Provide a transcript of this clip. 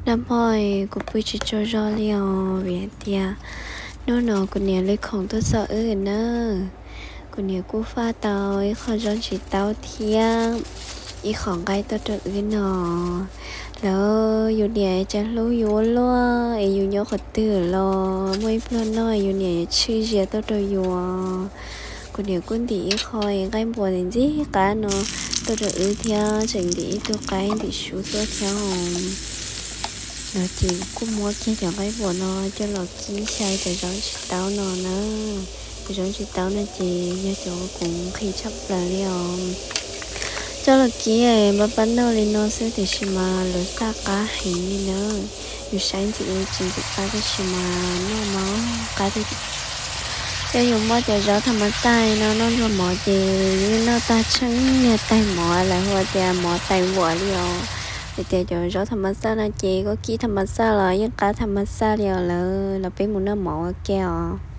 Nag hmo kuv pw tsis tsaug zog li os, vim hais tias hnub no kuv niam li khoom tuaj txog wb nawb. Kuv niam kuj faj tau ib qho zaub ntsis taub thiab ib qho nqaij tuaj rau wb no. Lawv, yus niam cas hlub yus ua luaj es yus nyob qhov twg los muaj ib pluag noj, yus niam yuav tshwj zias tuaj rau yus. Kuv niam kuj ntim ib qho nqaij npuas ntxim qab no tuaj rau wb thiab, tseem ntim ib tug qaib ntim su tuaj thiab os. No ces kuv kuj muab kiag cov nqaij npuas no coj los kib xyaw cov zaub ntsis taub no na. Cov zaub ntsis taub no ces yog cov uas kuv nqhis tshaj plaws li os. Coj los kib npaj pab noj li no xwb tiam sis mas lawv xaj qab heev li na. Yus saib ntxim li tsis ntxim qab tab sis mas noj mas qab tiag tiag. Yog yus muab cov zaub tham mas xaj no noj nrog mov ces yeej noj tag tsheej niag tais mov, lawv hu tias mov tais vuam li os. Vim tias cov zaub tham mas xaj no ces koj kib tham mas xaj los yeej qab tham mas xaj li os. Lawv, los peb mus noj mov ua ke os.